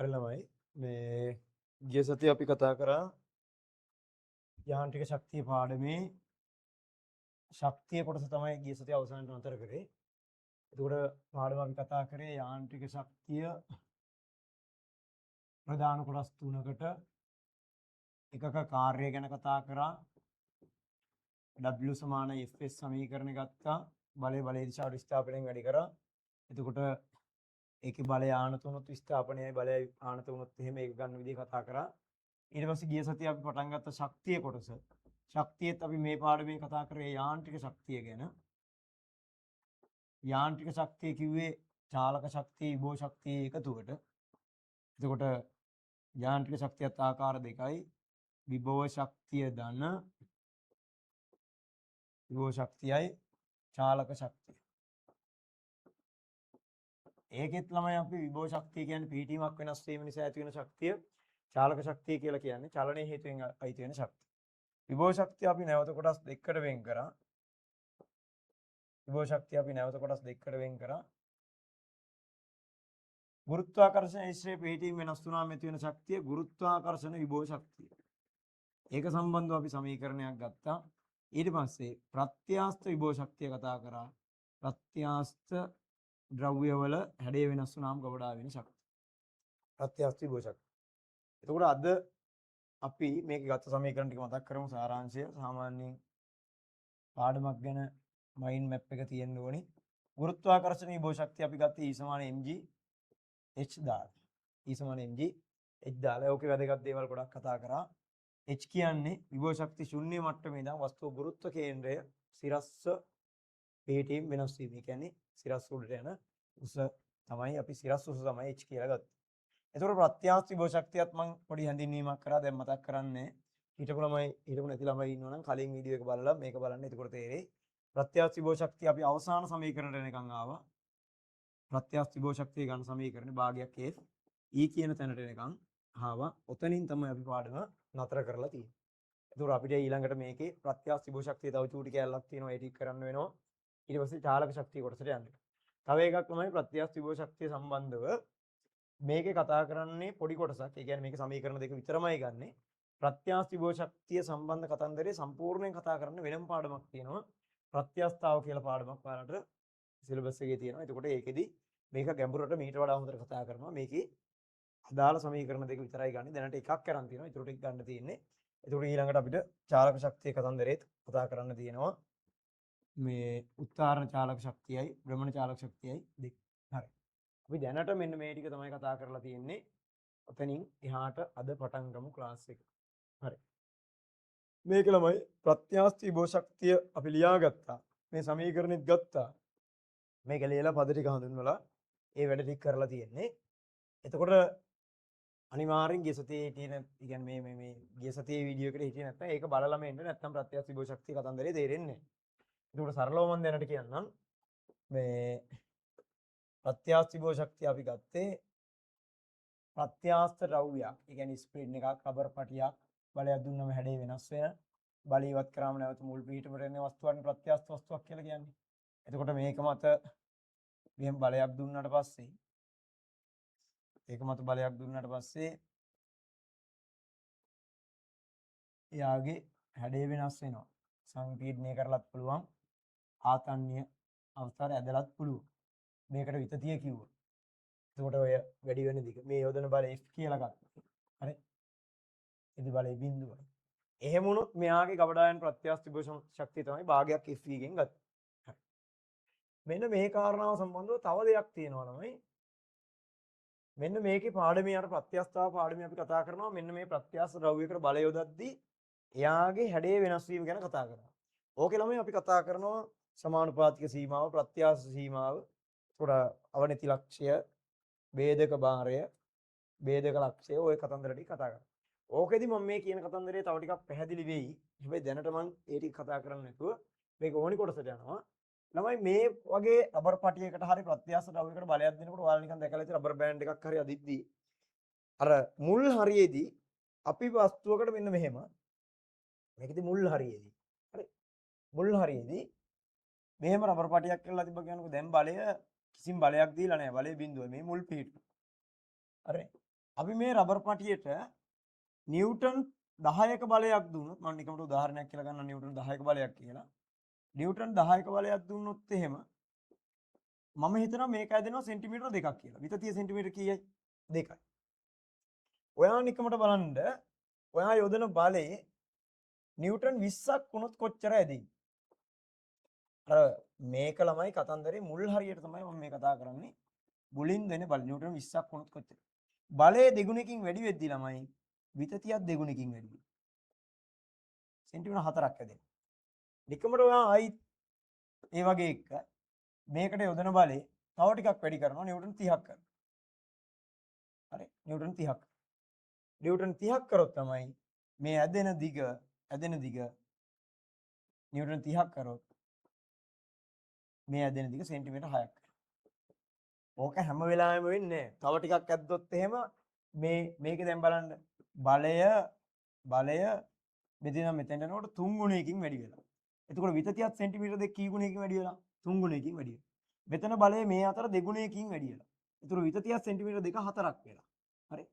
හරි ළමයි, මේ ගිය සතියේ අපි කතා කරා යාන්ත්‍රික ශක්තිය පාඩමේ ශක්තිය කොටස තමයි ගිය සතියේ අවසානට නතර කරේ. එතකොට පාඩම අපි කතා කරේ යාන්ත්‍රික ශක්තිය ප්‍රධාන කොටස් තුනකට එකක කාර්යය ගැන කතා කරා. W සමාන Fs සමීකරණය ගත්තා. බලය බලයේ දිශාවට විස්ථාපනයෙන් වැඩි කරා. එතකොට ඒකේ බලය ආනත වුණොත් විස්ථාපනයයි බලය ආනත වුණොත් එහෙම ඒක ගන්න විදිහ කතා කරා. ඊට පස්සේ ගිය සතියේ අපි පටන් ගත්ත ශක්තිය කොටස. ශක්තියත් අපි මේ පාඩමේ කතා කරේ යාන්ත්‍රික ශක්තිය ගැන. යාන්ත්‍රික ශක්තිය කිව්වේ චාලක ශක්තිය විභව ශක්තිය එකතුවට. එතකොට යාන්ත්‍රික ශක්තියත් ආකාර දෙකයි. විභව ශක්තිය ධන විභව ශක්තියයි චාලක ශක්තිය. ඒකෙත් ළමයි අපි විභව ශක්තිය කියන්නේ පිහිටීමක් වෙනස් වීම නිසා ඇති වෙන ශක්තිය. චාලක ශක්තිය කියලා කියන්නේ චලනයේ හේතුවෙන් අයිති වෙන ශක්තිය. විභව ශක්තිය අපි නැවත කොටස් දෙකකට වෙන් කරා. විභව ශක්තිය අපි නැවත කොටස් දෙකකට වෙන් කරා. ගුරුත්වාකර්ෂණ ශේෂ්ත්‍රයේ පිහිටීම වෙනස් වුණාම ඇති වෙන ශක්තිය ගුරුත්වාකර්ෂණ විභව ශක්තිය. ඒක සම්බන්ධව අපි සමීකරණයක් ගත්තා. ඊට පස්සේ ප්‍රත්‍යාස්ත විභව ශක්තිය කතා කරා. ප්‍රත්‍යාස්ත ද්‍රව්‍යවල හැඩය වෙනස් වුණාම ගබඩා වෙන ශක්තිය. ප්‍රත්‍යාස්ත විභව ශක්තිය. එතකොට අද අපි මේක ගත්ත සමීකරණ ටික මතක් කරමු. සාරාංශය සාමාන්‍යයෙන් පාඩමක් ගැන මයින්ඩ් මැප් එක තියෙන්න ඕනි. ගුරුත්වාකර්ෂණ විභව ශක්තිය අපි ගත්තේ E සමාන mg h දාලා. E සමාන mg h දාලා. ඕකේ වැදගත් දේවල් ගොඩක් කතා කරා. H කියන්නේ විභව ශක්ති ශූන්‍ය මට්ටමේ ඉඳන් වස්තුව ගුරුත්ව කේන්ද්‍රය සිරස්ස පිහිටීම වෙනස් වීම. ඒ කියන්නේ සිරස් උඩට යන උස තමයි අපි සිරස් උස තමයි H කියලා ගත්තේ. එතකොට ප්‍රත්‍යාස්ත විභව ශක්තියත් මම පොඩි හැඳින්වීමක් කරා. දැන් මතක් කරන්නේ හිටපු ළමයි හිටපු නැති ළමයි ඉන්නවා නම් කලින් වීඩියෝ එක බලලා මේක බලන්න. එතකොට තේරෙයි. ප්‍රත්‍යාස්ත විභව ශක්තිය අපි අවසාන සමීකරණයට එනකන් ආවා. ප්‍රත්‍යාස්ත විභව ශක්තිය ගන්න සමීකරණේ භාගයක් F E කියන තැනට එනකන් ආවා. ඔතනින් තමයි අපි පාඩම නතර කරලා තියෙන්නේ. එතකොට අපිට ඊළඟට මේකේ ප්‍රත්‍යාස්ත විභව ශක්තිය තව චූටි කෑල්ලක් තියෙනවා. ඒ ටික කරන්න වෙනවා. ඊට පස්සේ චාලක ශක්තිය කොටසට යන්න. තව එකක් තමයි ප්‍රත්‍යාස්ත විභව ශක්තිය සම්බන්ධව මේකේ කතා කරන්නේ පොඩි කොටසක්. ඒ කියන්නේ මේකේ සමීකරණ දෙක විතරමයි ගන්නෙ. ප්‍රත්‍යාස්ත විභව ශක්තිය සම්බන්ධ කතන්දරේ සම්පූර්ණයෙන් කතා කරන්න වෙනම පාඩමක් තියෙනවා. ප්‍රත්‍යස්ථාව කියලා පාඩමක් ඔයාලට සිලබස් එකේ තියෙනවා. එතකොට ඒකෙදි මේක ගැඹුරට මීට වඩා හොඳට කතා කරනවා. මේකේ අදාළ සමීකරණ දෙක විතරයි ගන්න. දැනට එකක් අරන් තියෙනවා. ඒකට ටික ගන්න තියෙන්නේ. එතකොට ඊළඟට අපිට චාලක ශක්තිය කතන්දරේත් කතා කරන්න තියෙනවා. මේ උත්තාරණ චාලක ශක්තියයි භ්‍රමණ චාලක ශක්තියයි දෙක. හරි. අපි දැනට මෙන්න මේ ටික තමයි කතා කරලා තියෙන්නේ. ඔතනින් එහාට අද පටන් ගමු ක්ලාස් එක. හරි. මේක ළමයි ප්‍රත්‍යාස්ත විභව ශක්තිය අපි ලියාගත්තා. මේ සමීකරණෙත් ගත්තා. මේක ලියලා පද ටික හඳුන්වලා ඒ වැඩ ටික කරලා තියෙන්නේ. එතකොට අනිවාර්යෙන් ගිය සතියේ හිටියේ නැ, ඒ කියන්නේ මේ මේ මේ ගිය සතියේ වීඩියෝ එකට හිටියේ නැත්නම් ඒක බලලම එන්න, නැත්නම් ප්‍රත්‍යාස්ත විභව ශක්තිය කතන්දරේ තේරෙන්නේ නැහැ. එතකොට සරලව මම දැනට කියන්නම් මේ ප්‍රත්‍යාස්ත විභව ශක්තිය අපි ගත්තේ ප්‍රත්‍යාස්ත ද්‍රව්‍යයක්. ඒ කියන්නේ ස්ප්‍රින් එකක්, රබර් පටියක් බලයක් දුන්නම හැඩය වෙනස් වෙන, බලය ඉවත් කරාම නැවත මුල් පිහිටුමට එන වස්තුවක් ප්‍රත්‍යාස්ත වස්තුවක් කියලා කියන්නේ. එතකොට මේක මත මෙහෙම බලයක් දුන්නාට පස්සේ ඒක මත බලයක් දුන්නාට පස්සේ එයාගේ හැඩය වෙනස් වෙනවා. සංකීර්ණය කරලත් පුළුවන්, ආතන්‍ය අවස්ථාවට ඇදලත් පුළුවන්. මේකට විතතිය කිව්වා. එතකොට ඔය වැඩි වෙන දිග මේ යොදන බලය F කියලා ගත්තා. හරි. ඉදි බලය බිඳුවයි. එහෙම වුණොත් මෙයාගේ ගබඩා යන ප්‍රත්‍යාස්ත විභව ශක්තිය තමයි භාගයක් FV ගෙන් ගත්තේ. හරි. මෙන්න මේ කාරණාව සම්බන්ධව තව දෙයක් තියෙනවා ළමයි. මෙන්න මේකේ පාඩමේ අර ප්‍රත්‍යස්ථාව පාඩමේ අපි කතා කරනවා. මෙන්න මේ ප්‍රත්‍යස්ත ද්‍රව්‍යයකට බලය යොදද්දී එයාගේ හැඩය වෙනස් වීම ගැන කතා කරනවා. ඕකේ ළමයි අපි කතා කරනවා සමානුපාතික සීමාව, ප්‍රත්‍යාස්ත සීමාව, එතකොට අවනති ලක්ෂ්‍ය, ભેදක භාරය, ભેදක ලක්ෂ්‍ය ඔය කතන්දර ටික කතා කරනවා. ඕකෙදි මම මේ කියන කතන්දරේ තව ටිකක් පැහැදිලි වෙයි. හැබැයි දැනට මං ඒ ටික කතා කරන්නේ නැතුව මේක ඕනි කොටසට යනවා. ළමයි මේ වගේ රබර් පටියකට හරි ප්‍රත්‍යාස්ත ද්‍රව්‍යයකට බලයක් දෙනකොට ඔයාලා නිකන් දැකලා ඇති රබර් බෑන්ඩ් එකක් හරි අදිද්දී අර මුල් හරියේදී අපි වස්තුවකට මෙන්න මෙහෙම මේකෙදි මුල් හරියේදී හරි මුල් හරියේදී මෙහෙම රබර් පටියක් කරලා තිබ්බ කියනකො දැන් බලය කිසිම බලයක් දීලා නැහැ. බලය බිඳුවයි. මේ මුල් පිහිටුව. හරි. අපි මේ රබර් පටියට නිව්ටන් 10ක බලයක් දුන්නොත්, මම නිකමට උදාහරණයක් කියලා ගන්නම් නිව්ටන් 10ක බලයක් කියලා. නිව්ටන් 10ක බලයක් දුන්නොත් එහෙම මම හිතනවා මේක ඇදෙනවා සෙන්ටිමීටර 2ක් කියලා. විතතිය සෙන්ටිමීටර කීයයි? 2යි. ඔයා නිකමට බලන්න ඔයා යොදන බලේ නිව්ටන් 20ක් වුණොත් කොච්චර ඇදෙයිද? අර මේක ළමයි කතන්දරේ මුල් හරියට තමයි මම මේ කතා කරන්නේ. මුලින් දෙන බල නිව්ටන් 20ක් වුණොත් කොච්චර? බලය දෙගුණකින් වැඩි වෙද්දි ළමයි විතතියක් දෙගුණකින් වැඩි වෙනවා. සෙන්ටිමීටර 4ක් ඇදෙනවා. නිකමට ඔයා ආයිත් ඒ වගේ එක මේකට යොදන බලේ තව ටිකක් වැඩි කරනවා නිව්ටන් 30ක් කරනවා. හරි, නිව්ටන් 30ක්. නිව්ටන් 30ක් කරොත් තමයි මේ ඇදෙන දිග නිව්ටන් 30ක් කරොත් මේ ඇදෙන දිග සෙන්ටිමීටර 6ක්. ඕක හැම වෙලාවෙම වෙන්නේ නැහැ. තව ටිකක් ඇද්දොත් එහෙම මේක දැන් බලන්න බලය මෙතන මෙතෙන්ට යනකොට 3 ගුණයකින් වැඩි වෙලා. එතකොට විතතියත් සෙන්ටිමීටර 2 කී ගුණයකින් වැඩි වෙලා? 3 ගුණයකින් වැඩි වෙලා. මෙතන බලය මේ අතර දෙගුණයකින් වැඩි වෙලා. එතකොට විතතියත් සෙන්ටිමීටර 2 4ක් වෙලා. හරි?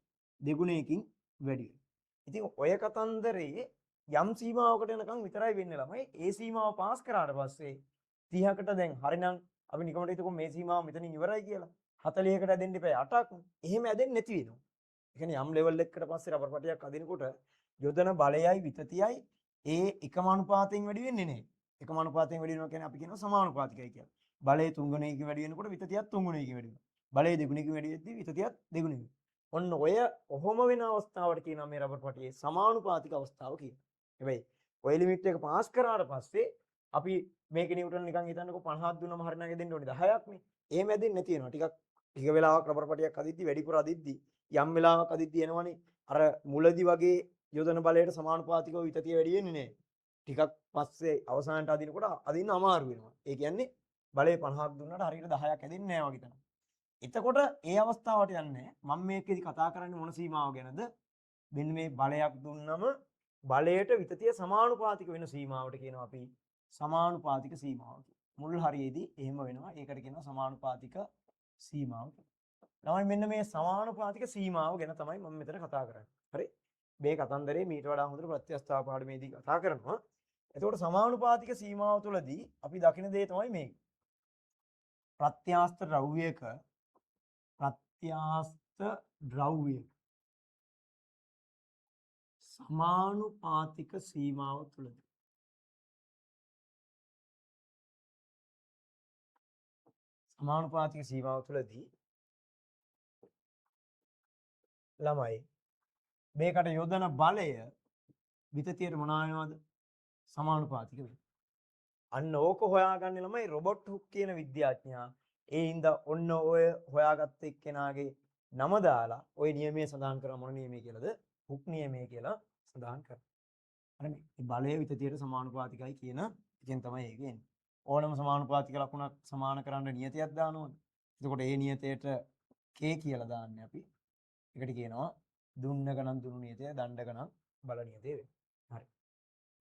දෙගුණයකින් වැඩි වෙලා. ඉතින් ඔය කතන්දරේ යම් සීමාවකට යනකම් විතරයි වෙන්නේ ළමයි. ඒ සීමාව පාස් කරාට පස්සේ 30කට දැන් හරිනම් අපි නිකමට හිතමු මේ සීමාව මෙතනින් ඉවරයි කියලා. 40කට ඇදෙන්න එපා 8ක්. එහෙම ඇදෙන්නේ නැති වෙනවා. ඒ කියන්නේ යම් ලෙවල් එකකට පස්සේ රබර් පටියක් අදිනකොට යොදන බලයයි විතතියයි ඒ එකම අනුපාතයෙන් වැඩි වෙන්නේ නැහැ. එකම අනුපාතයෙන් වැඩි වෙනවා කියන්නේ අපි කියනවා සමානුපාතිකයි කියලා. බලය 3 ගුණයකින් වැඩි වෙනකොට විතතියත් 3 ගුණයකින් වැඩි වෙනවා. බලය දෙගුණයකින් වැඩි වෙද්දී විතතියත් දෙගුණයකින්. ඔන්න ඔය ඔහොම වෙන අවස්ථාවට කියනවා මේ රබර් පටියේ සමානුපාතික අවස්ථාව කියලා. හැබැයි ඔය ලිමිට් එක පාස් කරාට පස්සේ අපි මේක නිව්ටන් නිකන් හිතන්නකෝ 50ක් දුන්නම හරිනම් ඇදෙන්න ඕනේ 10ක් නේ. එහෙම ඇදෙන්නේ නැති වෙනවා. ටික වෙලාවක් රබර් පටියක් අදිද්දි වැඩිපුර අදිද්දි යම් වෙලාවක් අදිද්දි එනවනේ අර මුලදි වගේ යොදන බලයට සමානුපාතිකව විතතිය වැඩි වෙන්නේ නෑ. ටිකක් පස්සේ අවසානට අදිනකොට අදින්න අමාරු වෙනවා. ඒ කියන්නේ බලය 50ක් දුන්නාට හරියට 10ක් ඇදෙන්නේ නෑ වගේ තමයි. එතකොට ඒ අවස්ථාවට යන්නේ මම මේකෙදි කතා කරන්නේ මොන සීමාව ගැනද? මෙන්න මේ බලයක් දුන්නම බලයට විතතිය සමානුපාතික වෙන සීමාවට කියනවා අපි සමානුපාතික සීමාව කියලා. මුල් හරියේදී එහෙම වෙනවා. ඒකට කියනවා සමානුපාතික සීමාව කියලා. ළමයි මෙන්න මේ සමානුපාතික සීමාව ගැන තමයි මම මෙතන කතා කරන්නේ. හරි? මේ කතන්දරේ මීට වඩා හොඳට ප්‍රත්‍යස්ථාව පාඩමේදී කතා කරනවා. එතකොට සමානුපාතික සීමාව තුළදී අපි දකින දේ තමයි මේක. ප්‍රත්‍යස්ත ද්‍රව්‍යයක සමානුපාතික සීමාව තුළදී සමානුපාතික සීමාව තුළදී ළමයි මේකට යොදන බලය විතතියට මොනවා වෙනවද? සමානුපාතික වෙනවා. අන්න ඕක හොයාගන්නේ ළමයි රොබර්ට් හුක් කියන විද්‍යාඥයා. ඒ හින්දා ඔන්න ඔය හොයාගත්ත එක්කෙනාගේ නම දාලා ඔය නියමය සඳහන් කරා. මොන නියමය කියලාද? හුක් නියමය කියලා සඳහන් කරා. හරි, මේ බලය විතතියට සමානුපාතිකයි කියන එකෙන් තමයි ඒක එන්නේ. ඕනම සමානුපාතික ලකුණක් සමාන කරන්න නියතයක් දාන්න ඕනේ. එතකොට ඒ නියතයට K කියලා දාන්නේ අපි. ඒකට කියනවා දුන්න ගණන් දුන්නු නියතය, දණ්ඩ ගණන් බල නියතය වෙනවා. හරි.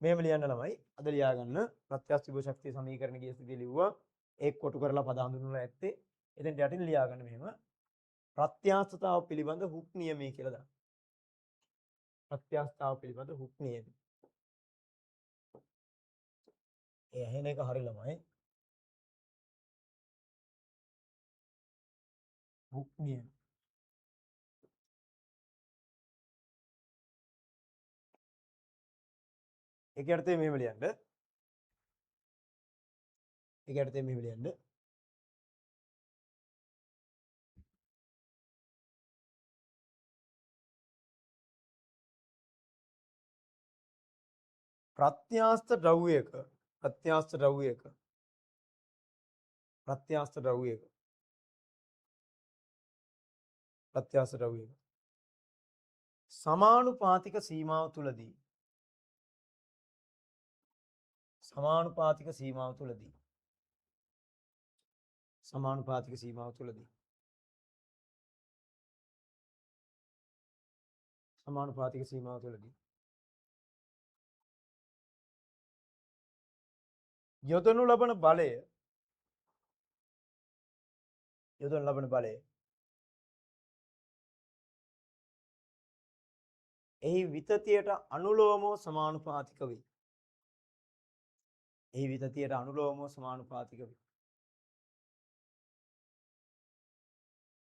මෙහෙම ලියන්න ළමයි. අද ලියාගන්න ප්‍රත්‍යස්ත විභව ශක්තිය සමීකරණ ගිය සතියේ ලිව්වා. ඒක කොටු කරලා පද හඳුන්වලා ඇත්තේ. එතෙන්ට යටින් ලියාගන්න මෙහෙම ප්‍රත්‍යස්තතාව පිළිබඳ හුක් නියමය කියලා දාන්න. ප්‍රත්‍යස්තතාව පිළිබඳ හුක් නියමය. ඒ ඇහෙන එක හරි ළමයි. හුක් නියම. ඒක යටතේ මෙහෙම ලියන්න. ඒක යටතේ මෙහෙම ලියන්න. ප්‍රත්‍යස්ත ද්‍රව්‍යයක ප්‍රත්‍යස්ත ද්‍රව්‍යයක ප්‍රත්‍යස්ත ද්‍රව්‍යයක ප්‍රත්‍යස්ත ද්‍රව්‍යයක සමානුපාතික සීමාව තුලදී සමානුපාතික සීමාව තුලදී සමානුපාතික සීමාව තුලදී සමානුපාතික සීමාව තුලදී යොදනු ලබන බලය යොදනු ලබන බලය එහි විතතියට අනුලෝමව සමානුපාතික වේ. එහි විතතියට අනුලෝමව සමානුපාතික වේ.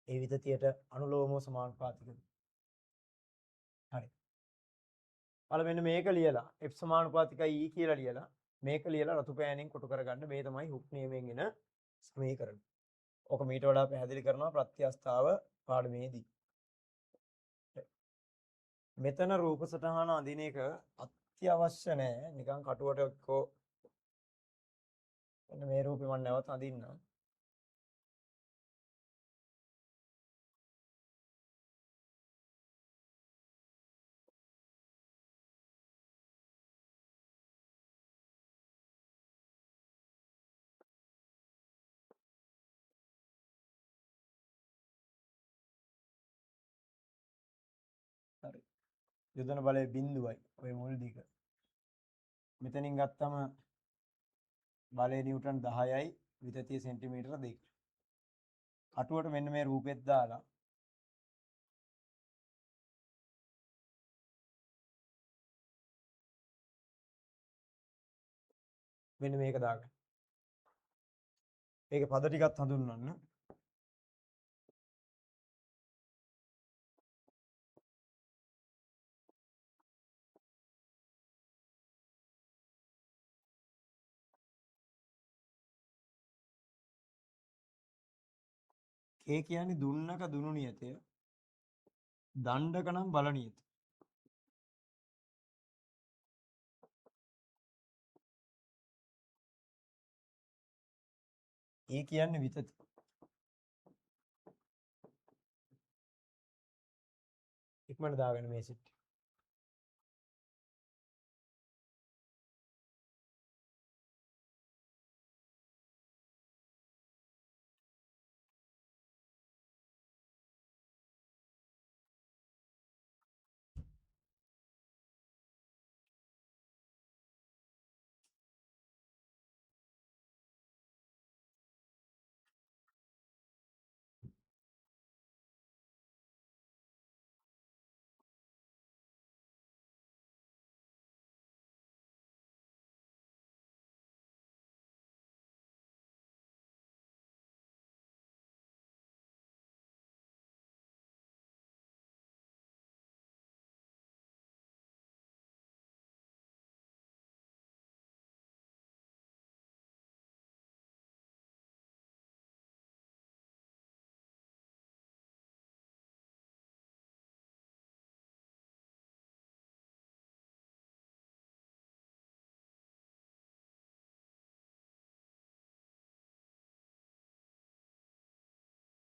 ඒ විතතියට අනුලෝමව සමානුපාතික වේ. හරි. බලන්න මෙන්න මේක ලියලා F සමානුපාතිකයි E කියලා ලියලා මේක ලියලා රතු පෑනෙන් කොටු කරගන්න. මේ තමයි හුක් නියමයෙන් එන සමීකරණ. ඔක මීට වඩා පැහැදිලි කරනවා ප්‍රත්‍යස්ථාව පාඩමේදී. මෙතන රූප සටහන අඳින එක අත්‍යවශ්‍ය නෑ. නිකන් කටුවට එක්කෝ මෙන්න මේ රූපේ මම නැවත අඳින්නම්. හරි. යොදන බලය බිඳුවයි. ඔය මුල් දිග. මෙතනින් ගත්තම බලය නිව්ටන් 10යි විතතිය සෙන්ටිමීටර 2. කටුවට මෙන්න මේ රූපෙත් දාලා මෙන්න මේක දාගන්න. මේකේ පද ටිකත් හඳුන්වන්න. K කියන්නේ දුන්නක දුනු නියතය, දණ්ඩක නම් බල නියතය. ඒ කියන්නේ විතති. ඉක්මනට දාගන්න මේ සෙට්.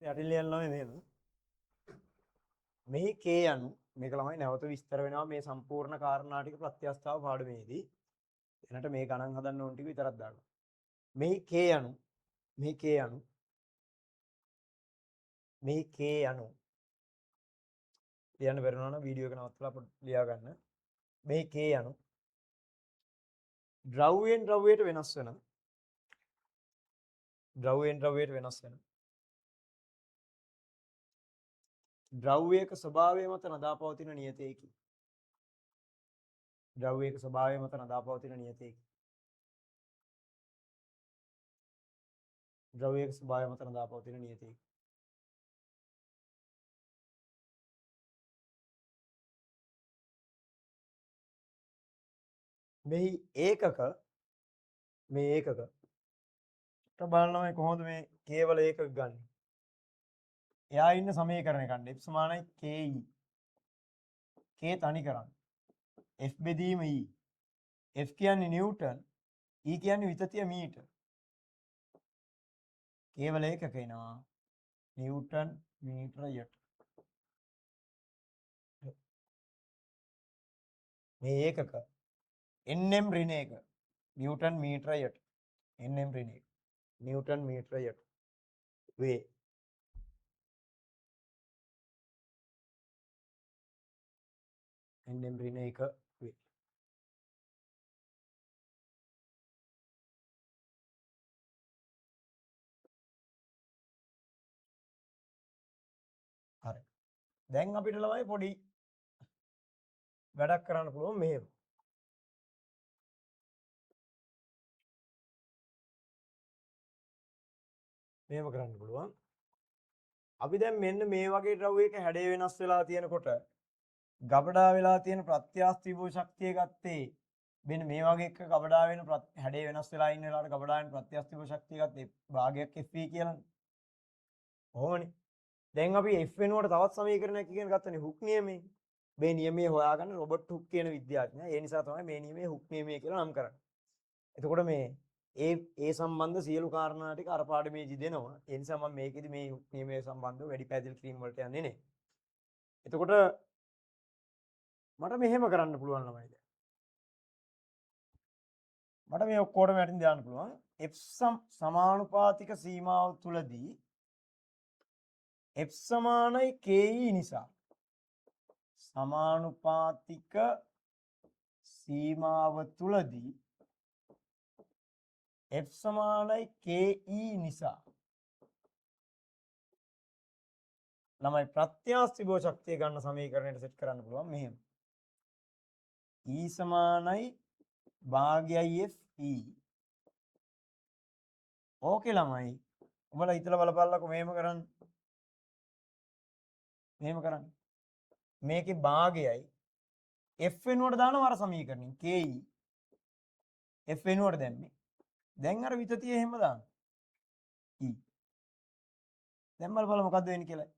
යටින් ලියන්න ළමයි මෙහෙම. මෙහි K යනු මේක ළමයි නැවත විස්තර වෙනවා මේ සම්පූර්ණ කාරණා ටික ප්‍රත්‍යස්ථාව පාඩමේදී. එනට මේ ගණන් හදන්න ඕන ටික විතරක් දාගන්න. මෙහි K යනු මෙහි K යනු මෙහි K යනු ලියන්න බැරි වුණා නම් වීඩියෝ එක නවත්තලා පොඩ්ඩක් ලියා ගන්න. මෙහි K යනු ද්‍රව්‍යයෙන් ද්‍රව්‍යයට වෙනස් වෙන ද්‍රව්‍යයෙන් ද්‍රව්‍යයට වෙනස් වෙන ද්‍රව්‍යයක ස්වභාවය මත නදා පවතින නියතයකි. ද්‍රව්‍යයක ස්වභාවය මත නදා පවතින නියතයකි. ද්‍රව්‍යයක ස්වභාවය මත නදා පවතින නියතයකි. මෙහි ඒකක මේ ඒකක බලන්න මේ කොහොමද මේ කේවල ඒකක ගන්නෙ? එයා ඉන්න සමීකරණය ගන්න. F සමානයි KE. K තනි කරන්න. F බෙදීම E. F කියන්නේ නිව්ටන්, E කියන්නේ විතතිය මීටර්. කේවල ඒකක එනවා නිව්ටන් මීටරයට. මේ ඒකක NM ඍණ එක නිව්ටන් මීටරයට. NM ඍණ එක නිව්ටන් මීටරයට වේ. NM ඍණ එක වේ. හරි. දැන් අපිට ළමයි පොඩි වැඩක් කරන්න පුළුවන් මෙහෙම. මෙහෙම කරන්න පුළුවන්. අපි දැන් මෙන්න මේ වගේ ද්‍රව්‍යයක හැඩය වෙනස් වෙලා තියෙනකොට ගබඩා වෙලා තියෙන ප්‍රත්‍යස්ත විභව ශක්තිය ගත්තේ මෙන්න මේ වගේ එක ගබඩා වෙන හැඩය වෙනස් වෙලා ඉන්න වෙලාවට ගබඩා වෙන ප්‍රත්‍යස්ත විභව ශක්තිය ගත්තේ භාගයක් FV කියලානේ. ඔහොමනේ. දැන් අපි F වෙනුවට තවත් සමීකරණයක් ඉගෙන ගත්තනේ හුක් නියමයෙන්. මේ නියමය හොයාගන්න රොබර්ට් හුක් කියන විද්‍යාඥයා. ඒ නිසා තමයි මේ නියමය හුක් නියමය කියලා නම් කරන්නේ. එතකොට මේ ඒ ඒ සම්බන්ධ සියලු කාරණා ටික අර පාඩමේදී දෙනවා. ඒ නිසා මම මේකෙදි මේ හුක් නියමය සම්බන්ධව වැඩි පැහැදිලි කිරීම වලට යන්නේ නැහැ. එතකොට මට මෙහෙම කරන්න පුළුවන් ළමයි දැන්. මට මේ ඔක්කොටම යටින් දාන්න පුළුවන්. F සමානුපාතික සීමාව තුලදී F සමානයි KE නිසා සමානුපාතික සීමාව තුලදී F සමානයි KE නිසා ළමයි ප්‍රත්‍යස්ත විභව ශක්තිය ගන්න සමීකරණයට සෙට් කරන්න පුළුවන් මෙහෙම. E සමානයි භාගයයි F E. ඕකේ ළමයි උඹලා හිතලා බලපල්ලකෝ මෙහෙම කරන්න. මෙහෙම කරන්න. මේකේ භාගයයි F වෙනුවට දානවා අර සමීකරණයෙන් KE. F වෙනුවට දැම්මේ. දැන් අර විතතිය එහෙම දාන්න. E. දැන් බලපළ මොකද්ද වෙන්නේ කියලා.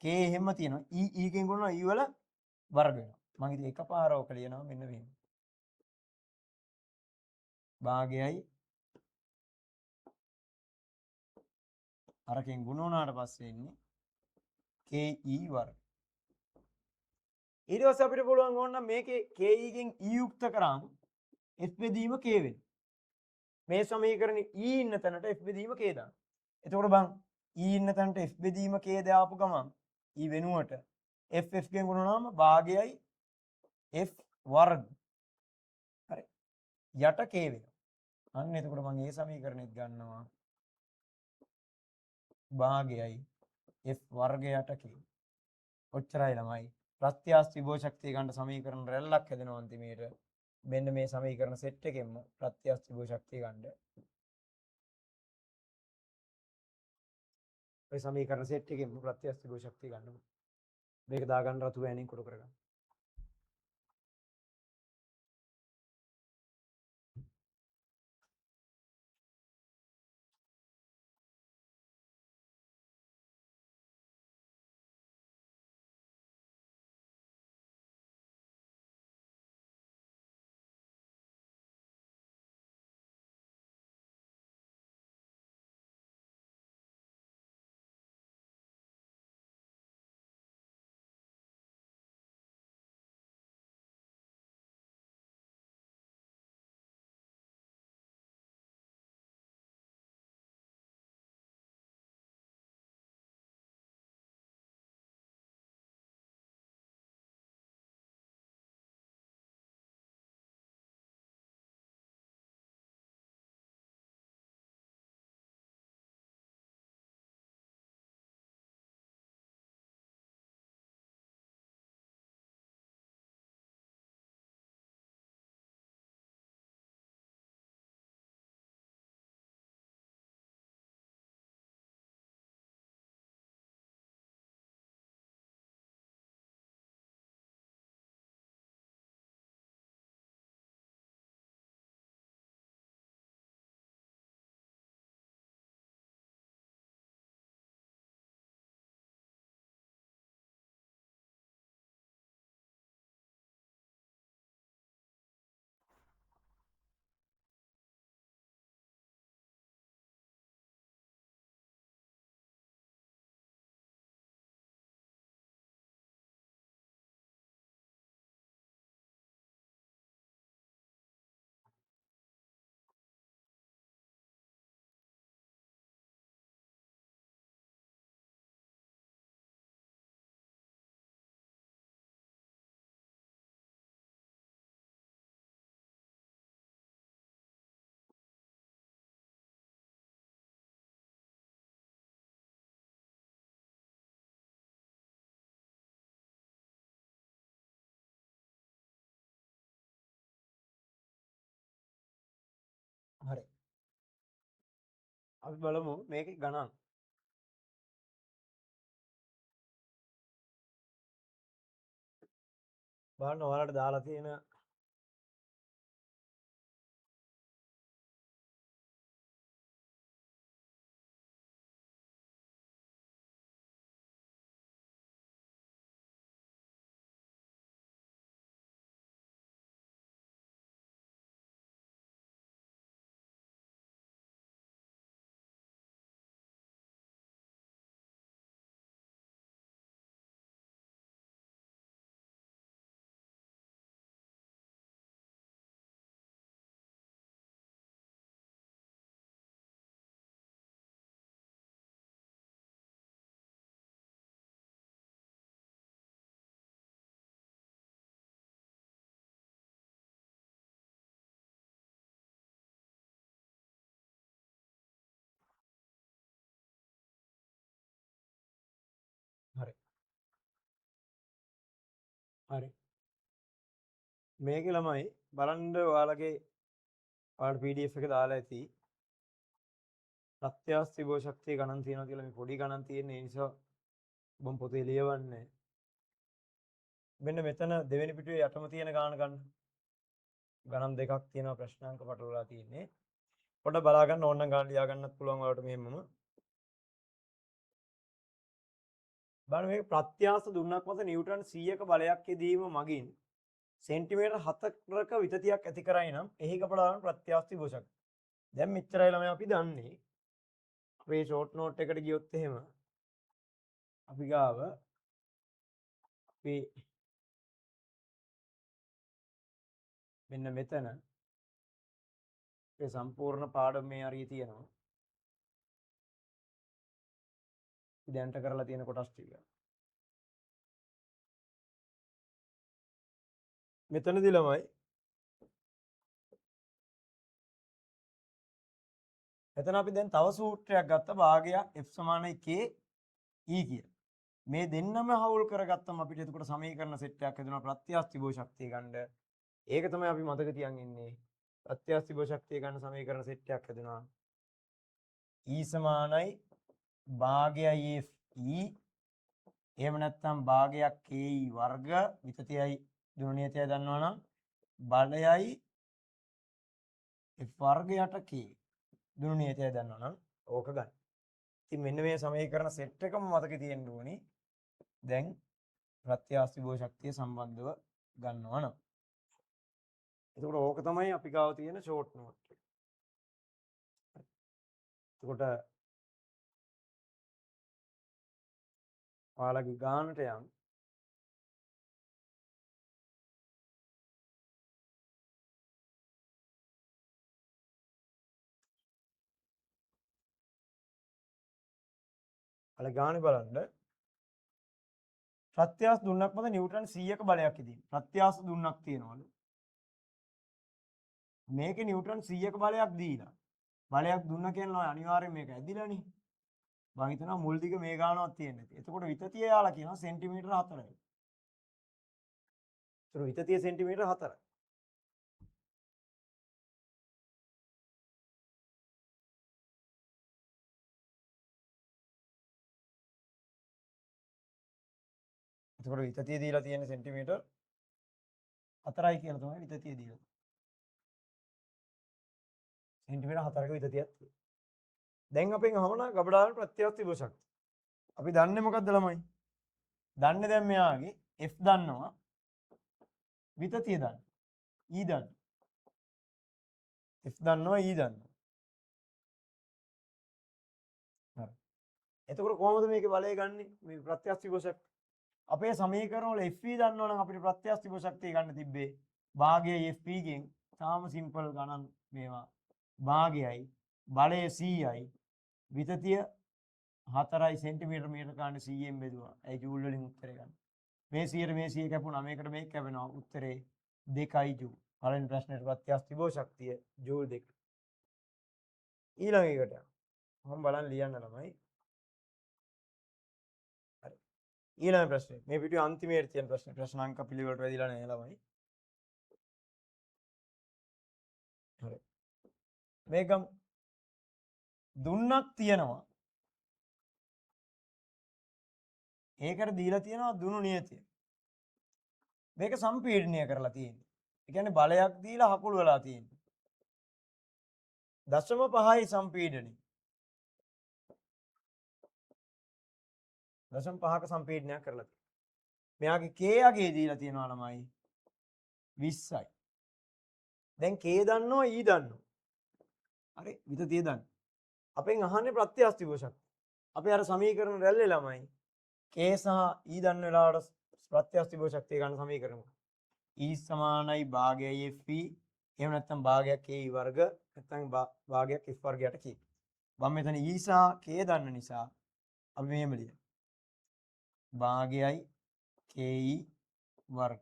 K එහෙම තියෙනවා. E E කින් ගුණනවා E වල වර්ග වෙනවා. මං ඉතින් එකපාර ඕක ලියනවා මෙන්න මෙහෙම. භාගයයි අරකින් ගුණ වුණාට පස්සේ එන්නේ KE වර්ග. ඊට පස්සේ අපිට පුළුවන් ඕන නම් මේකේ KE ගෙන් E යුක්ත කරාම F බෙදීම K වෙනවා. මේ සමීකරණේ E ඉන්න තැනට F බෙදීම K දාන්න. එතකොට බං E ඉන්න තැනට F බෙදීම K දාපු ගමන් E වෙනුවට F F ගෙන් ගුණ වුණාම භාගයයි F වර්ග. හරි. යට K වෙනවා. අන්න එතකොට මං ඒ සමීකරණෙත් ගන්නවා භාගයයි F වර්ග යට K. ඔච්චරයි ළමයි. ප්‍රත්‍යස්ත විභව ශක්තිය ගන්න සමීකරණ රැල්ලක් හැදෙනවා අන්තිමේට. මෙන්න මේ සමීකරණ සෙට් එකෙන්ම ප්‍රත්‍යස්ත විභව ශක්තිය ගන්න. ඔය සමීකරණ සෙට් එකෙන්ම ප්‍රත්‍යස්ත විභව ශක්තිය ගන්න. මේක දාගන්න රතු වෑනින් කුඩු කරගන්න. අපි බලමු මේකේ ගණන්. බලන්න ඔයාලට දාලා තියෙන හරි. හරි. මේකේ ළමයි බලන්න ඔයාලගේ ඔයාලට PDF එක දාලා ඇති. ප්‍රත්‍යස්ත විභව ශක්තිය ගණන් තියෙනවා කියලා මේ පොඩි ගණන් තියෙන ඒ නිසා මම පොතේ ලියවන්නේ. මෙන්න මෙතන දෙවෙනි පිටුවේ යටම තියෙන ගාන ගන්න. ගණන් දෙකක් තියෙනවා ප්‍රශ්නාංක පටලවලා තියෙන්නේ. පොඩ්ඩක් බලා ගන්න ඕන නම් ගාන ලියා ගන්නත් පුළුවන් ඔයාලට මෙහෙමම. බලන්න මේක ප්‍රත්‍යාස දුන්නක් මත නිව්ටන් 100ක බලයක් යෙදීම මගින් සෙන්ටිමීටර් 4ක විතතියක් ඇති කරයි නම් එහි කපලා ප්‍රත්‍යාස්ත විභව ශක්තිය. දැන් මෙච්චරයි ළමයි අපි දන්නේ. අපේ ෂෝට් නෝට් එකට ගියොත් එහෙම අපි ගාව අපි මෙන්න මෙතන අපේ සම්පූර්ණ පාඩම මේ හරිය තියෙනවා. දැනට කරලා තියෙන කොටස් ටික. මෙතනදී ළමයි එතන අපි දැන් තව සූත්‍රයක් ගත්ත භාගයක් F සමානයි K E කියලා. මේ දෙන්නම හවුල් කරගත්තම අපිට එතකොට සමීකරණ සෙට් එකක් හදනවා ප්‍රත්‍යස්ත විභව ශක්තිය ගන්න. ඒක තමයි අපි මතක තියන් ඉන්නේ. ප්‍රත්‍යස්ත විභව ශක්තිය ගන්න සමීකරණ සෙට් එකක් හදනවා. E සමානයි භාගයයි F E එහෙම නැත්නම් භාගයක් K E වර්ග විතතියයි දුන නියතයයි දන්නවනම් බලයයි F වර්ග යට K දුන නියතයයි දන්නවනම් ඕක ගන්න. ඉතින් මෙන්න මේ සමීකරණ සෙට් එකම මතකේ තියෙන්න ඕනි. දැන් ප්‍රත්‍යස්ත විභව ශක්තිය සම්බන්ධව ගන්නවා නම්. එතකොට ඕක තමයි අපි ගාව තියෙන ෂෝට් නෝට් එක. එතකොට ඔයාලගේ ගානට යන් ඔයාලා ගානේ බලන්න. ප්‍රත්‍යාස දුන්නක් මත නිව්ටන් 100ක බලයක් ඉදින්. ප්‍රත්‍යාස දුන්නක් තියෙනවලු. මේකේ නිව්ටන් 100ක බලයක් දීලා. බලයක් දුන්න කියන්නේ අනිවාර්යෙන් මේක ඇදිලානේ. මං හිතනවා මුල් දිග මේ ගානවත් තියෙන්න ඇති. එතකොට විතතිය යාලා කියනවා සෙන්ටිමීටර 4යි. ඒතර විතතිය සෙන්ටිමීටර 4යි. එතකොට විතතිය දීලා තියෙන සෙන්ටිමීටර් 4යි කියලා තමයි විතතිය දීලා. සෙන්ටිමීටර් 4ක විතතියක් තියෙනවා. දැන් අපෙන් අහනවා ගබඩාවන ප්‍රත්‍යස්ත විභව ශක්තිය. අපි දන්නේ මොකද්ද ළමයි? දන්නේ දැන් මෙයාගේ F දන්නවා. විතතිය දන්නවා. E දන්නවා. F දන්නවා E දන්නවා. හරි. එතකොට කොහොමද මේකේ බලය ගන්නෙ? මේ ප්‍රත්‍යස්ත විභව ශක්තිය. අපේ සමීකරණ වල FE දන්නවා නම් අපිට ප්‍රත්‍යස්ත විභව ශක්තිය ගන්න තිබ්බේ භාගයයි FE ගෙන්. තාම සිම්පල් ගණන් මේවා. භාගයයි බලය 100යි විතතිය 4යි සෙන්ටිමීටර් මීටර ගන්න 100ෙන් බෙදුවා. ඒ ජූල් වලින් උත්තරේ ගන්න. මේ 100ට මේ 100 කැපුණා. මේකට මේක කැපෙනවා. උත්තරේ 2යි ජූල්. පළවෙනි ප්‍රශ්නෙට ප්‍රත්‍යස්ත විභව ශක්තිය ජූල් 2. ඊළඟ එකට යමු. මම බලන්න ලියන්න ළමයි. හරි. ඊළඟ ප්‍රශ්නේ. මේ පිටුවේ අන්තිමේට තියෙන ප්‍රශ්නේ. ප්‍රශ්න අංක පිළිවෙලට වැදිලා නැහැ ළමයි. හරි. මේක ගමු. දුන්නක් තියෙනවා. ඒකට දීලා තියෙනවා දුනු නියතය. මේක සම්පීඩනය කරලා තියෙන්නේ. ඒ කියන්නේ බලයක් දීලා හකුල් වෙලා තියෙන්නේ. 0.5යි සම්පීඩනය. 0.5ක සම්පීඩනයක් කරලා තියෙනවා. මෙයාගේ K අගේ දීලා තියෙනවා ළමයි 20යි. දැන් K දන්නවා E දන්නවා. හරි විතතිය දන්න. අපෙන් අහන්නේ ප්‍රත්‍යස්ත විභව ශක්තිය. අපි අර සමීකරණ රැල්ලේ ළමයි K සහ E දන්න වෙලාවට ප්‍රත්‍යස්ත විභව ශක්තිය ගන්න සමීකරණ මොකක්ද? E සමානයි භාගයයි FE, එහෙම නැත්නම් භාගයක් KE වර්ග, නැත්නම් භාගයක් F වර්ගයට K. මම මෙතන E සහ K දන්න නිසා අපි මෙහෙම ලියමු. භාගයයි KE වර්ග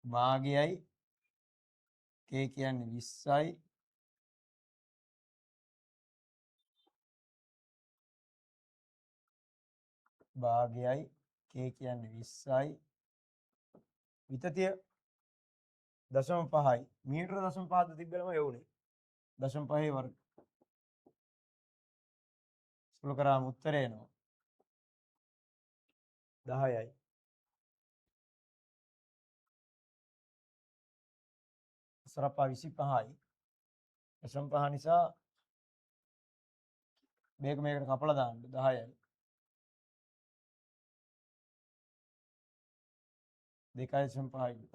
භාගයයි K කියන්නේ 20යි භාගයයි K කියන්නේ 20යි විතතිය 0.5යි මීටර 0.5ද තිබ්බලම යවුනේ 0.5 වර්ග සුළු කරාම උත්තරේ එනවා 10යි. සරපා 25යි 0.5 නිසා මේක මේකට කපලා දාන්න 10යි 2.5යි.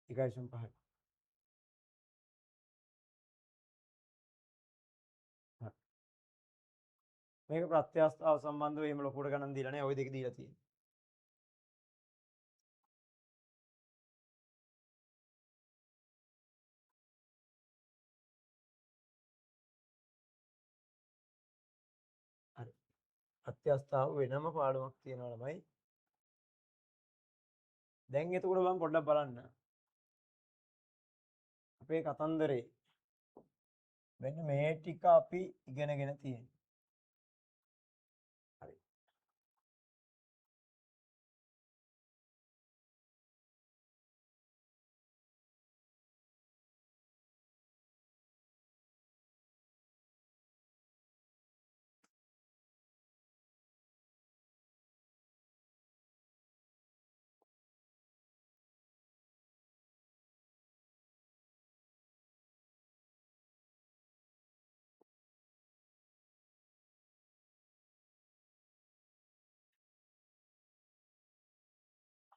2.5යි. මේක ප්‍රත්‍යස්ථාව සම්බන්ධව එහෙම ලොකුට ගණන් දීලා නෑ, ඔය දෙක දීලා තියෙන්නේ. හරි. ප්‍රත්‍යස්ථාව වෙනම පාඩමක් තියෙනවා ළමයි. දැන් එතකොට මම පොඩ්ඩක් බලන්න. අපේ කතන්දරේ මෙන්න මේ ටික අපි ඉගෙනගෙන තියෙනවා. හරි.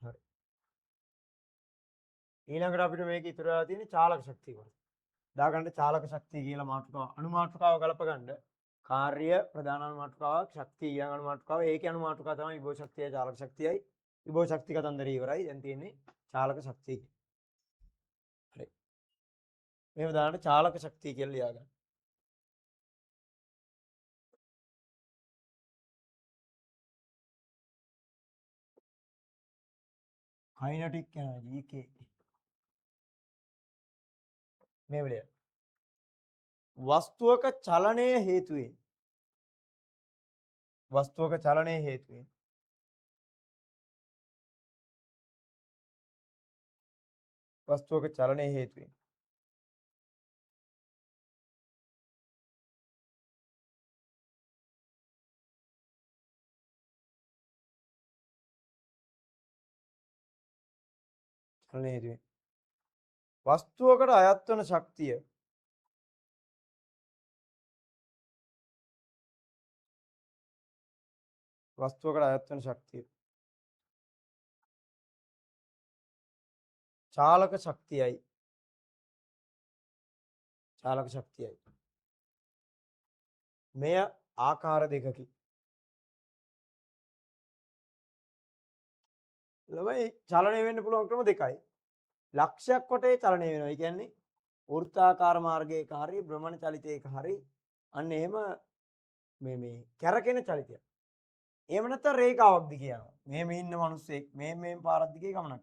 හරි. ඊළඟට අපිට මේක ඉතුරු වෙලා තියෙන්නේ චාලක ශක්තිය කොටස. දාගන්න චාලක ශක්තිය කියලා මාතෘකාව අනුමාතෘකාව ගලප ගන්න. කාර්ය ප්‍රධාන අනුමාතෘකාවක්, ශක්තිය ඊළඟ අනුමාතෘකාව. ඒකේ අනුමාතෘකාව තමයි විභව ශක්තියයි චාලක ශක්තියයි. විභව ශක්ති කතන්දරය ඉවරයි. දැන් තියෙන්නේ චාලක ශක්තිය. හරි. මෙහෙම දාන්න චාලක ශක්තිය කියලා ලියා ගන්න. කයිනටික් එනර්ජි EK මේ වෙලේ වස්තුවක චලනය හේතුවෙන් වස්තුවක චලනය හේතුවෙන් වස්තුවක චලනය හේතුවෙන් චලනය හේතුවෙන් වස්තුවකට අයත් වන ශක්තිය වස්තුවකට අයත් වන ශක්තිය චාලක ශක්තියයි චාලක ශක්තියයි මෙය ආකාර දෙකකි. ළමයි චලනය වෙන්න පුළුවන් ක්‍රම දෙකයි. ලක්ෂයක් වටේ චලනය වෙනවා. ඒ කියන්නේ වෘත්තාකාර මාර්ගයක හරි භ්‍රමණ චලිතයක හරි අන්න එහෙම මේ මේ කැරකෙන චලිතයක්. එහෙම නැත්නම් රේඛාවක් දිගේ යනවා. මෙහෙම ඉන්න මිනිස්සෙක් මෙහෙම මෙහෙම පාරක් දිගේ ගමනක්.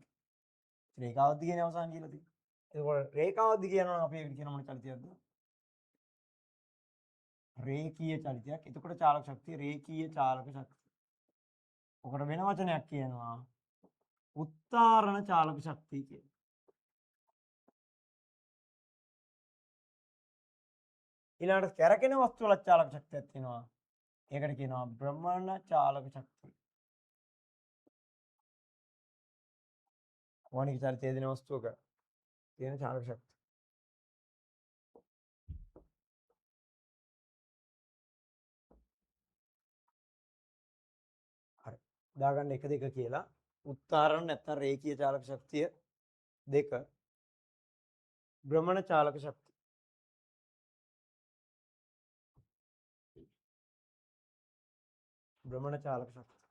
රේඛාවක් දිගේනේ අවසන් කියලා තියෙන්නේ. එතකොට රේඛාවක් දිගේ යනවා නම් අපි ඒකට කියන මොන චලිතයක්ද? රේඛීය චලිතයක්. එතකොට චාලක ශක්තිය රේඛීය චාලක ශක්තිය. ඔකට වෙන වචනයක් කියනවා උත්තාරණ චාලක ශක්තිය කියලා. ඊළඟට කැරකෙන වස්තු වල චාලක ශක්තියක් තියෙනවා. ඒකට කියනවා භ්‍රමණ චාලක ශක්තිය. කෝණික චලිතයේ දෙන වස්තුවක තියෙන චාලක ශක්තිය. හරි. දාගන්න 1 2 කියලා. උත්තාරණ නැත්නම් රේඛීය චාලක ශක්තිය 2, භ්‍රමණ චාලක ශක්තිය. භ්‍රමණ චාලක ශක්තිය.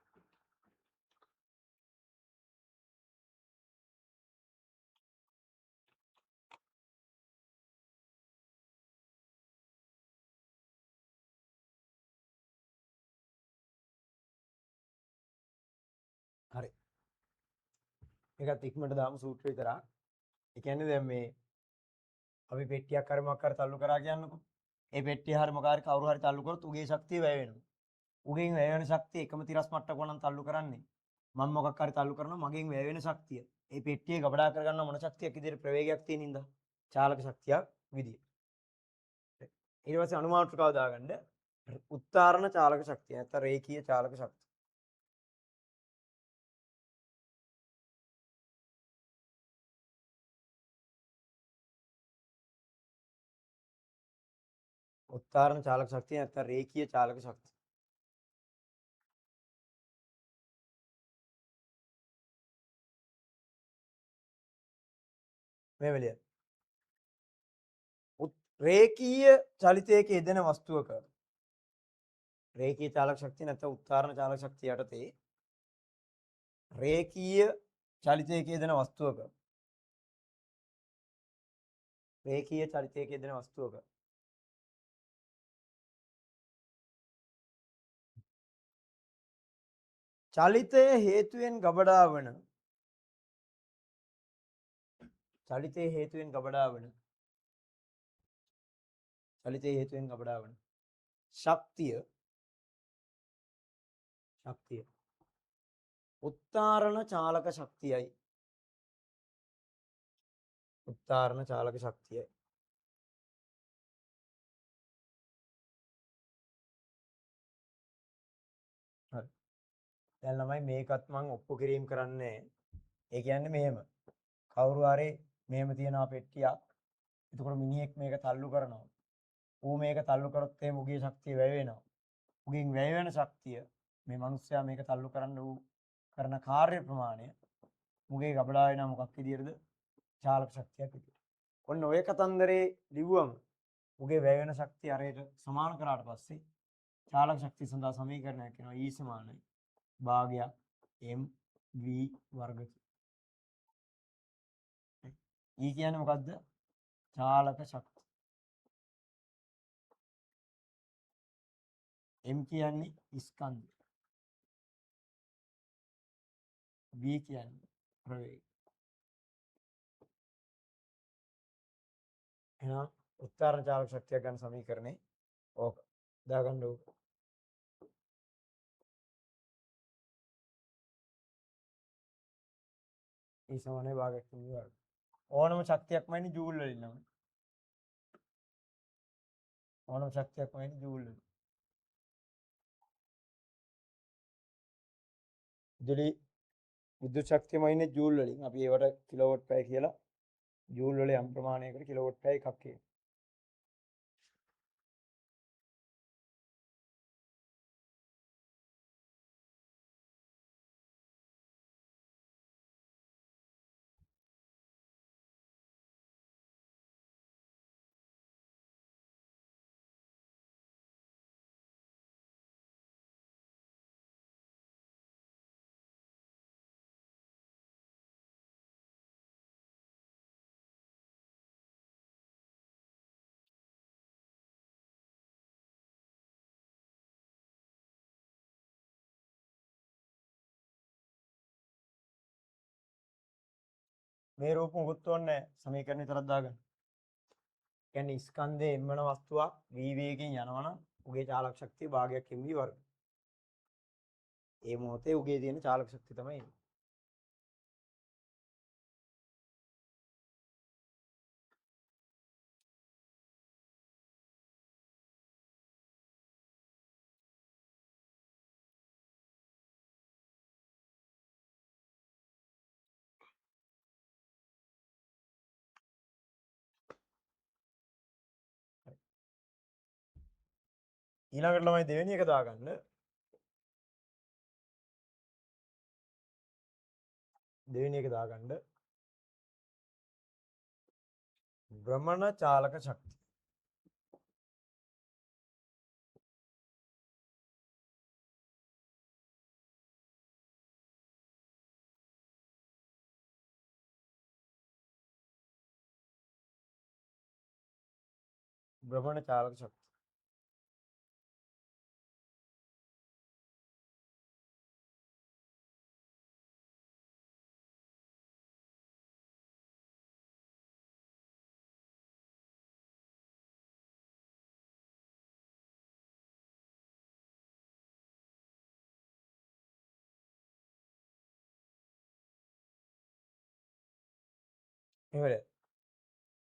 හරි. මේකත් ඉක්මනට දාමු සූත්‍ර විතරක්. ඒ කියන්නේ දැන් මේ අපි පෙට්ටියක් හරි මොකක් හරි තල්ලු කරා කියන්නකෝ. ඒ පෙට්ටිය හරි මොකක් හරි කවුරු හරි තල්ලු කරොත් උගේ ශක්තිය වැය වෙනවා. උගෙන් වැය වෙන ශක්තිය එකම තිරස් මට්ටමක නම් තල්ලු කරන්නේ. මම මොකක් හරි තල්ලු කරනවා මගෙන් වැය වෙන ශක්තිය. ඒ පෙට්ටිය ගබඩා කරගන්න මොන ශක්තියක් විදියට ප්‍රවේගයක් තියෙන හින්දා චාලක ශක්තියක් විදියට. ඊට පස්සේ අනුමාතෘකාව දාගන්න උත්තාරණ චාලක ශක්තිය නැත්නම් රේඛීය චාලක ශක්තිය. උත්තාරණ චාලක ශක්තිය නැත්නම් රේඛීය චාලක ශක්තිය. මේ වෙලිය. රේඛීය චලිතයක යෙදෙන වස්තුවක රේඛීය චාලක ශක්තිය නැත්නම් උත්තාරණ චාලක ශක්තිය යටතේ රේඛීය චලිතයක යෙදෙන වස්තුවක රේඛීය චලිතයක යෙදෙන වස්තුවක චලිතය හේතුවෙන් ගබඩා වන චලිතය හේතුවෙන් ගබඩා වන චලිතය හේතුවෙන් ගබඩා වන ශක්තිය ශක්තිය උත්තාරණ චාලක ශක්තියයි. උත්තාරණ චාලක ශක්තියයි. හරි. දැන් ළමයි මේකත් මං ඔප්පු කිරීම කරන්නේ. ඒ කියන්නේ මෙහෙම. කවුරු හරි මෙහෙම තියනවා පෙට්ටියක්. එතකොට මිනිහෙක් මේක තල්ලු කරනවා. ඌ මේක තල්ලු කරොත් එහෙම උගේ ශක්තිය වැය වෙනවා. උගෙන් වැය වෙන ශක්තිය මේ මිනිස්සයා මේක තල්ලු කරන්න ඌ කරන කාර්ය ප්‍රමාණය මුගේ ගබඩා වෙනවා මොකක් විදියටද? චාලක ශක්තියක් විදියට. ඔන්න ඔය කතන්දරේ ලිව්වම උගේ වැය වෙන ශක්තිය අරයට සමාන කරාට පස්සේ චාලක ශක්තිය සඳහා සමීකරණයක් එනවා E සමානයි භාගයක් mv වර්ග. E කියන්නේ මොකද්ද? චාලක ශක්තිය. M කියන්නේ ස්කන්ධය. V කියන්නේ ප්‍රවේගය. එහෙනම් උත්තරණ චාලක ශක්තියක් ගන්න සමීකරණේ ඕක දාගන්න ඕක. E සමානයි භාගයක් mv වර්ග. ඕනම ශක්තියක්ම එන්නේ ජූල් වලින් නම. ඕනම ශක්තියක්ම එන්නේ ජූල් වලින්. විදුලි විද්‍යුත් ශක්තියම එන්නේ ජූල් වලින්. අපි ඒවට කිලෝවොට් පැය කියලා ජූල් වල යම් ප්‍රමාණයකට කිලෝවොට් පැය එකක් කියනවා. මේ රූප මොකුත් ඕනේ නැහැ. සමීකරණ විතරක් දාගන්න. කියන්නේ ස්කන්ධයේ m වන වස්තුවක් v වේගයෙන් යනවනම් උගේ චාලක ශක්තිය භාගයක් mv වර්ග. ඒ මොහොතේ උගේ තියෙන චාලක ශක්තිය තමයි එන්නේ. ඊළඟට ළමයි දෙවෙනි එක දාගන්න. දෙවෙනි එක දාගන්න. භ්‍රමණ චාලක ශක්තිය. භ්‍රමණ චාලක ශක්තිය. එහෙමද?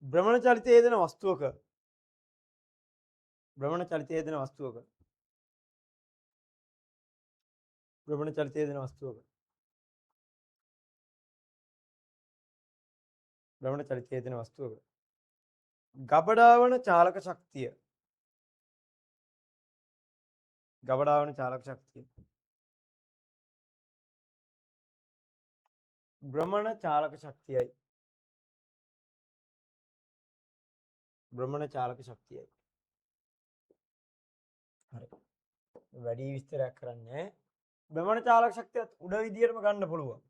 භ්‍රමණ චලිතයේ යෙදෙන වස්තුවක භ්‍රමණ චලිතයේ යෙදෙන වස්තුවක භ්‍රමණ චලිතයේ යෙදෙන වස්තුවක භ්‍රමණ චලිතයේ යෙදෙන වස්තුවක ගබඩාවන චාලක ශක්තිය ගබඩාවන චාලක ශක්තිය භ්‍රමණ චාලක ශක්තියයි භ්‍රමණ චාලක ශක්තියයි. හරි. වැඩි විස්තරයක් කරන්නේ නැහැ. භ්‍රමණ චාලක ශක්තියත් උඩ විදියටම ගන්න පුළුවන්.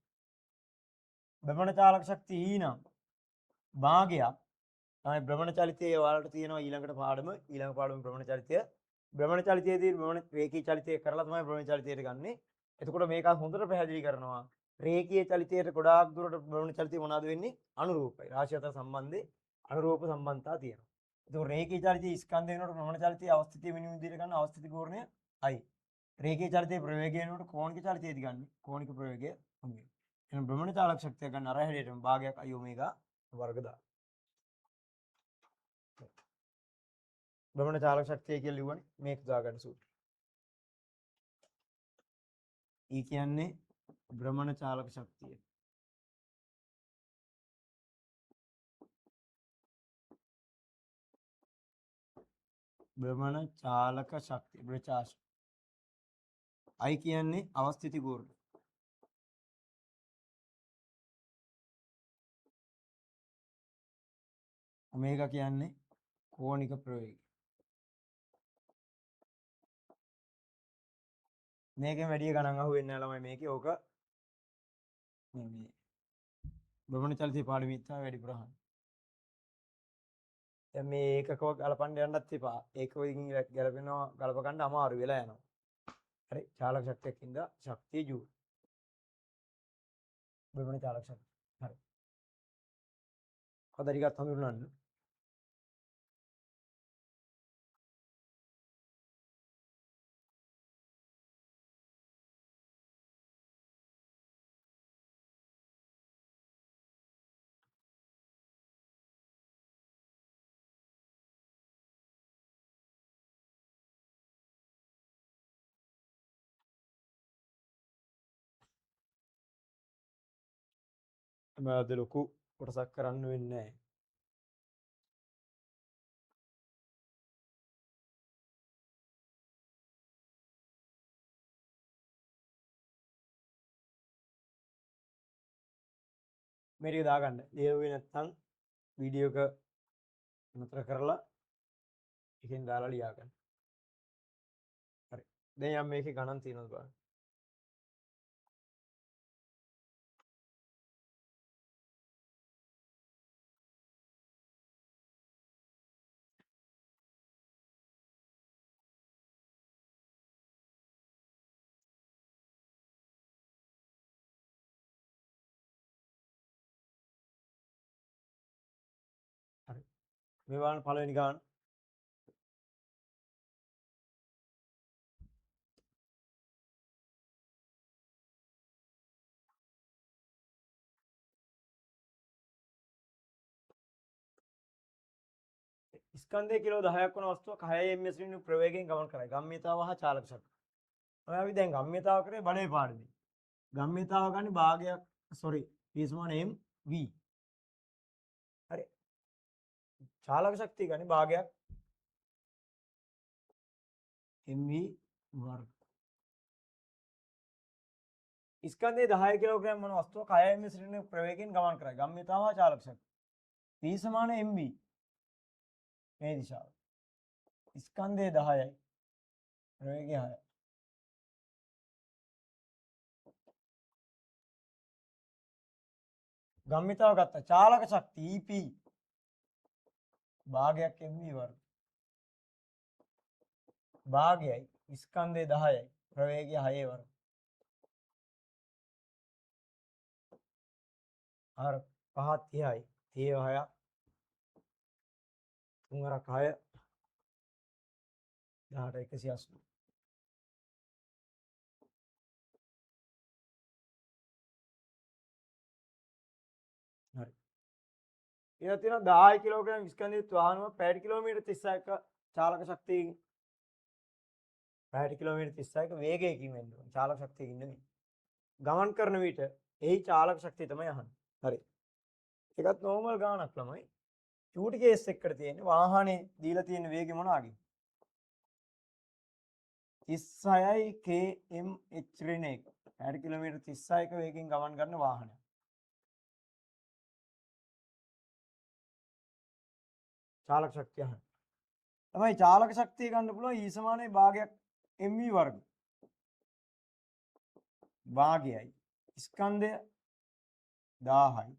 භ්‍රමණ චාලක ශක්තිය E නම් භාගයක් තමයි භ්‍රමණ චලිතයේ ඔයාලට තියෙනවා ඊළඟට පාඩම ඊළඟ පාඩම භ්‍රමණ චලිතය. භ්‍රමණ චලිතයේදී භ්‍රමණ රේඛීය චලිතය කරලා තමයි භ්‍රමණ චලිතයට ගන්නෙ. එතකොට මේක හොඳට පැහැදිලි කරනවා. රේඛීය චලිතයට ගොඩාක් දුරට භ්‍රමණ චලිතය මොනවද වෙන්නේ? අනුරූපයි. රාශි අතර සම්බන්ධේ අනුරූප සම්බන්ධතා තියෙනවා. එතකොට රේඛීය චලිතයේ ස්කන්ධ වෙනකොට භ්‍රමණ චලිතයේ අවස්ථිතිය වෙන විදිහට ගන්න අවස්ථිති කෝණය I. රේඛීය චලිතයේ ප්‍රවේගය වෙනකොට කෝණික චලිතයේදී ගන්න කෝණික ප්‍රවේගය ඔමේගා. එහෙනම් භ්‍රමණ චාලක ශක්තිය ගන්න අර හැඩයටම භාගයක් I omega වර්ග දාන්න. භ්‍රමණ චාලක ශක්තිය කියලා ලිව්වනේ මේක දාගන්න සූත්‍රය. E කියන්නේ භ්‍රමණ චාලක ශක්තිය. භ්‍රමණ චාලක ශක්තිය ප්‍රචාශ. I කියන්නේ අවස්ථිති කෝණය. ඔමේගා කියන්නේ කෝණික ප්‍රවේගය. මේකෙන් වැඩි ගණන් අහු වෙන්නේ නැහැ ළමයි මේකේ. ඕක මේ මේ භ්‍රමණ චලිතයේ පාඩමේ ඉත්තා වැඩිපුර අහන්න. දැන් මේ ඒකකව ගලපන්න යන්නත් එපා. ඒකවලින් ගැලපෙනවා ගලප ගන්න අමාරු වෙලා යනවා. හරි චාලක ශක්තියක් ඉඳලා ශක්තිය ජූල්. භ්‍රමණ චාලක ශක්තිය. හරි. කවදා ටිකක් හඳුනන්න. අද ලොකු කොටසක් කරන්න වෙන්නේ නැහැ. මේ ටික දාගන්න. ලියුවේ නැත්නම් වීඩියෝ එක නතර කරලා එකෙන් දාලා ලියා ගන්න. හරි. දැන් යම් මේකේ ගණන් තියෙනවද බලන්න. මේ බලන්න පළවෙනි ගාන. ස්කන්ධය කිලෝ 10ක් වන වස්තුවක් 6 ms වෙන ප්‍රවේගයෙන් ගමන් කරයි. ගම්‍යතාව හා චාලක ශක්තිය. ඔය අපි දැන් ගම්‍යතාව කරේ බලය පාඩමේ. ගම්‍යතාව ගන්නේ භාගයක් සෝරි p සමාන m v. හරි. චාලක ශක්තිය ගන්නේ භාගයක් mv වර්ග. ස්කන්ධය 10 කිලෝග්‍රෑම් වන වස්තුවක් 6 ms ඍණ ප්‍රවේගයෙන් ගමන් කරයි. ගම්‍යතාව හා චාලක ශක්තිය. V සමාන mv මේ දිශාව. ස්කන්ධය 10යි ප්‍රවේගය 6යි. ගම්‍යතාව ගත්තා. චාලක ශක්තිය EP භාගයක් mv වර්ග. භාගයයි ස්කන්ධය 10යි ප්‍රවේගය 6 වර්ග. අර 5 30යි 30 6 3 වරක් 6 18 180. හරි. ඊළඟ තියෙනවා 10 කිලෝග්‍රෑම් ස්කන්ධ වාහනුවක් පැයට කිලෝමීටර් 36ක චාලක ශක්තියකින් පැයට කිලෝමීටර් 36ක වේගයකින් වෙන්න ඕන. චාලක ශක්තියකින් නෙමෙයි. ගමන් කරන විට එහි චාලක ශක්තිය තමයි අහන්නේ. හරි. ඒකත් නෝමල් ගාණක් ළමයි. චූටි කේස් එකකට තියෙන්නේ වාහනේ දීලා තියෙන වේගය මොන වගේ? 36යි kmh ඍණ 1. පැයට කිලෝමීටර් 36ක වේගයෙන් ගමන් කරන වාහනයක්. චාලක ශක්තිය අහන්න. තමයි චාලක ශක්තිය ගන්න පුළුවන් E සමානයි භාගයක් mv වර්ග. භාගයයි ස්කන්ධය 1000යි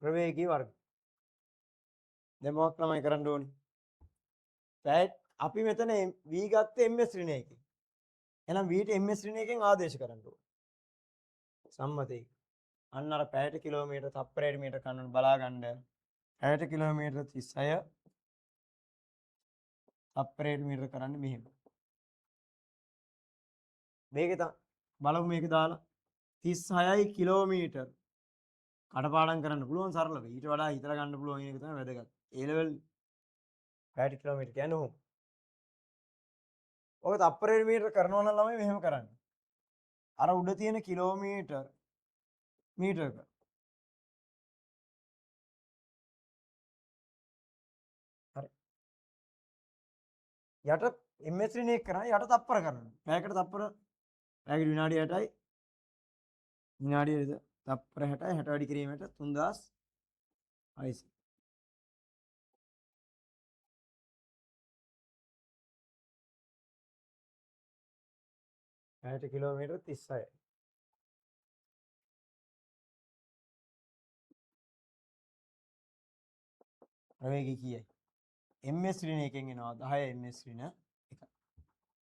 ප්‍රවේගී වර්ග. දැන් මොකක් ළමයි කරන්න ඕනේ? පැය අපි මෙතන v ගත්තේ ms ඍණ එකකින්. එහෙනම් v ට ms ඍණ එකෙන් ආදේශ කරන්න ඕනේ. සම්මතයි. අන්න අර පැයට කිලෝමීටර තප්පරයට මීටර කන්නන බලා ගන්න. පැයට කිලෝමීටර 36 තප්පරයට මීටර කරන්න මෙහෙම. මේකේ බලමු මේක දාලා 36යි කිලෝමීටර් කටපාඩම් කරන්න පුළුවන් සරලව. ඊට වඩා හිතලා ගන්න පුළුවන් එක තමයි වැදගත්. ඒ ලෙවල් පැයට කිලෝමීටර කියන්නේ ඔහොම. ඔක තප්පරයට මීටර කරනවා නම් ළමයි මෙහෙම කරන්න. අර උඩ තියෙන කිලෝමීටර් මීටර එක හරි. යට ms ඍණ එක කරා යට තප්පර කරනවා. පැයකට තප්පර පැයකට විනාඩි 60යි විනාඩි තප්පර 60යි 60 වැඩි කිරීමට 3600. පැයට කිලෝමීටර 36යි. ප්‍රවේගය කීයයි? ms ඍණ එකෙන් එනවා 10 ms ඍණ 1.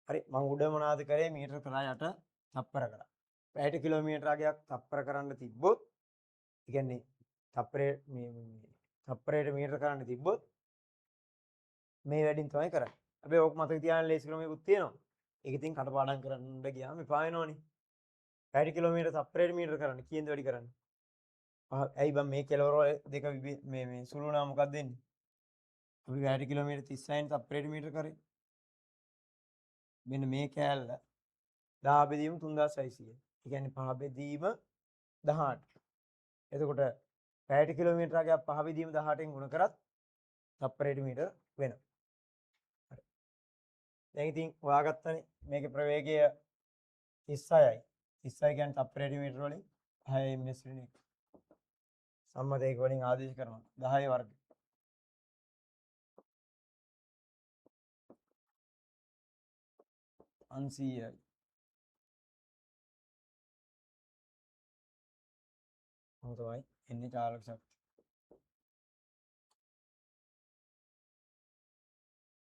හරි මං උඩ මොනවාද කරේ මීටර කරා යට තප්පර කරා. පැයට කිලෝමීටර අගයක් තප්පර කරන්න තිබ්බොත් ඒ කියන්නේ තප්පරේ මේ තප්පරයට මීටර කරන්න තිබ්බොත් මේ වැඩින් තමයි කරන්නේ. හැබැයි ඕක මතක තියාගන්න ලේසි ක්‍රමයකුත් තියෙනවා. ඒක ඉතින් කටපාඩම් කරන්න ගියාම එපා වෙනවනේ. පැයට කිලෝමීටර තප්පරයට මීටර කරන්න කීයෙන්ද වැඩි කරන්නේ? ඇයි බං මේ කෙලවර දෙක මේ මේ සුළු වුණා මොකක්ද වෙන්නේ? අපි පැයට කිලෝමීටර 36න් තප්පරයට මීටර කරේ. මෙන්න මේ කෑල්ල 10 බෙදීම 3600. ඒ කියන්නේ 5 බෙදීම 18. එතකොට පැයට කිලෝමීටර අගයක් 5 බෙදීම 18න් ගුණ කරත් තප්පරයට මීටර වෙනවා. හරි. දැන් ඉතින් හොයාගත්තනේ මේකේ ප්‍රවේගය 36යි. 36 කියන්නේ තප්පරයට මීටර වලින් 6 ms ඍණ 1. සම්මත ඒක වලින් ආදේශ කරනවා 10 වර්ග. අන්සීයයි. ඔහොම තමයි එන්නේ චාලක ශක්තිය.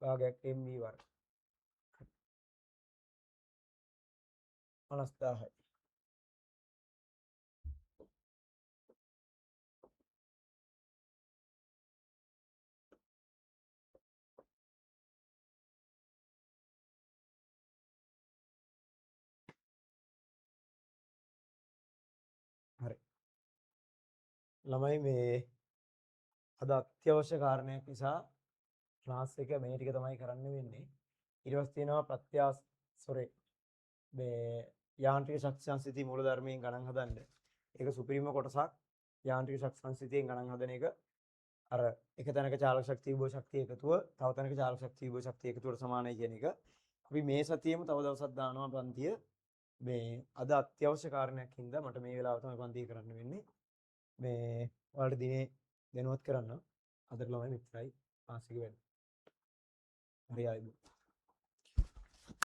භාගයක් mv වර්ග. 50000යි. හරි. ළමයි මේ අද අත්‍යවශ්‍ය කාරණයක් නිසා ක්ලාස් එක මේ ටික තමයි කරන්න වෙන්නේ. ඊට පස්සේ තියෙනවා ප්‍රත්‍යාස සෝරි මේ යාන්ත්‍රික ශක්ති සංස්ථිති මූලධර්මයෙන් ගණන් හදන්න. ඒක සුපිරිම කොටසක්. යාන්ත්‍රික ශක්ති සංස්ථිතියෙන් ගණන් හදන එක. අර එක තැනක චාලක ශක්තිය විභව ශක්තිය එකතුව තව තැනක චාලක ශක්තිය විභව ශක්තිය එකතුවට සමානයි කියන එක. අපි මේ සතියේම තව දවසක් දානවා පන්තිය. මේ අද අත්‍යවශ්‍ය කාරණයක් හින්දා මට මේ වෙලාව තමයි පන්තිය කරන්න වෙන්නේ. මේ ඔයාලට දිනේ දැනුවත් කරන්න. අදට ළමයි මෙච්චරයි ක්ලාස් එක වැඩ. හරි ආයිබෝ.